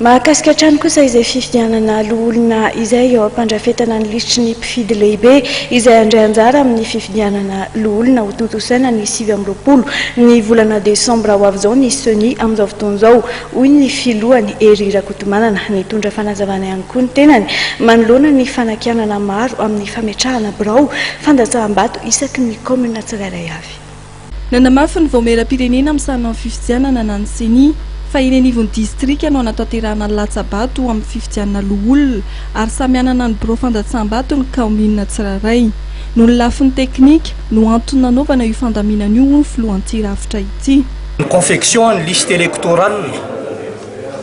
Mahakasika hatrany kosa izay fifidianana loholona izay eo am-pandrafetana ny lisitry ny mpifidy lehibe izay handray anjara amin'ny fifidianana loholona hotontosaina ny 29 ny volana desambra ho avy izao ny Ceni amin'izao fotoana izao, hoy ny filohany Hery Rakotomanana. Nitondra fanazavana ihany koa ny tenany manoloana ny fanakianana maro amin'ny fametrahana birao fandatsaham-bato isaky ny kaominina tsirairay avy. Nanamafy ny Vaomieram-pirenena misahana ny fifidianana na ny Ceni fa eny anivon'ny distrika no hanatanterahana ny latsa-bato ho amin'ny fifidianana loholona ary samy hanana ny birao fandatsaham-bato ny kaominina tsirairay. Noho ny lafiny teknika no antony nanaovana io fandaminana io hoy ny filohan'ity rafitra ity. Ny confection ny liste électorale,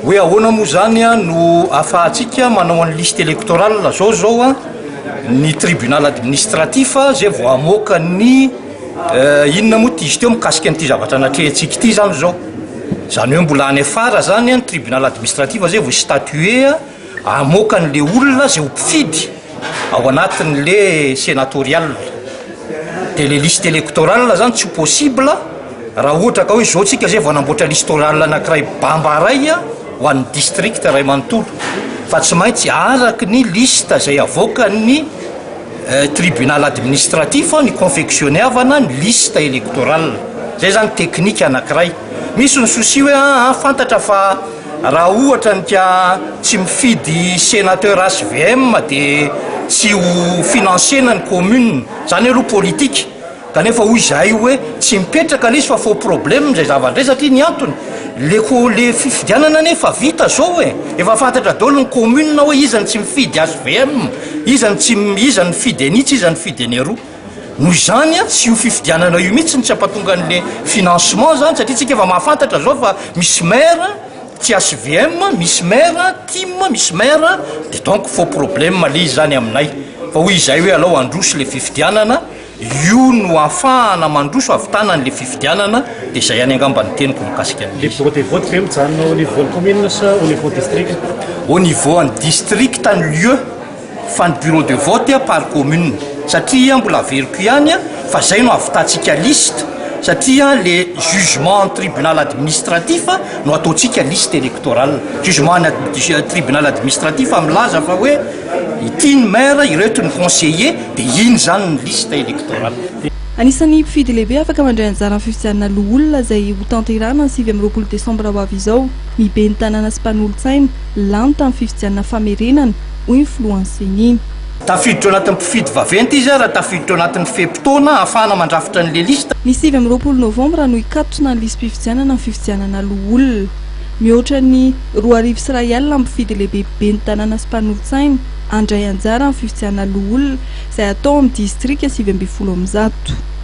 hoe ahoana moa zany no ahafahantsika manao an'ny liste électorale, zao zao ny tribunal administratif zay vao hamoaka ny Inona moa ty izy teo mikasika an'ity zavatra natrehantsika ity zany zao? Zany hoe mbola any afara zany ny tribunal administratif zay vao statuer hamoaka an'le olona zay ho mpifidy ao anatin'le senatorial. De le liste électorale zany tsy ho possible raha ohatra ka hoe zao tsika zay vao hanamboatra liste orale anakiray bamba ray ho an'ny district ray manontolo fa tsy maintsy araky ny liste zay avoakan'ny Tribunal administratif ny confectionner-vana ny liste électorale. Zay zany technique anakiray. Misy ny souci hoe aa fantatra fa raha ohatra ny ka tsy mifidy sénateur HVM de tsy ho financer-na ny commune. Zany aloha politique. Kanefa hoy izahay hoe tsy mipetraka ilay izy fa faux problème izay zavatra izay satria ny antony, le ko le fifidianana anie efa vita zao e, efa fantatra daholo ny commune hoe iza no tsy mifidy HVM, iza no tsy iza no mifidy an'itsy, iza no mifidy an'i aroa. Noho izany an, tsy io fifidianana io mihitsy no tsy hampatonga an'le financement zany satria tsika efa mahafantatra zao fa misy maire tsy HVM, misy maire tim, misy maire, de donc faux problème le izy zany aminay. Fa hoy izahay hoe alao handroso le fifidianana. Io no ahafahana mandroso hahavitana an'le fifidianana dia izay ihany angamba ny teniko mikasika an'ilay Le izy. bureau de vote ve mijanona au niveau ny commune sa au niveau district? Au niveau an'ny district ny lieu fa ny bureau de vote par commune satria mbola averiko ihany fa zay no ahavitantsika liste satria le jugement en tribunal administratif no ataontsika liste électorale. Jugement any tribunal administratif milaza fa hoe Ity ny maire, ireto ny conseiller, dia iny izany ny liste électorale. Anisan'ny mpifidy lehibe afaka mandray anjara amin'ny fifidianana loholona izay hotanterahina ny 29 desambra ho avy izao ny ben'ny tanàna sy mpanolotsaina lany tamin'ny fifidianana famerenana, hoy ny filohan'ny Ceni. Tafiditra ao anatin'ny mpifidy vaventy izy raha tafiditra ao anatin'ny fe-potoana ahafahana mandrafitra an'ilay liste. Ny 29 novambra no hikatona ny lisi-pifidianana amin'ny fifidianana loholona. Mihoatra ny 2100 ny mpifidy lehibe ben'ny tanàna sy mpanolotsaina handray anjara amin'ny fifidianana loholona izay hatao amin'ny distrika 119.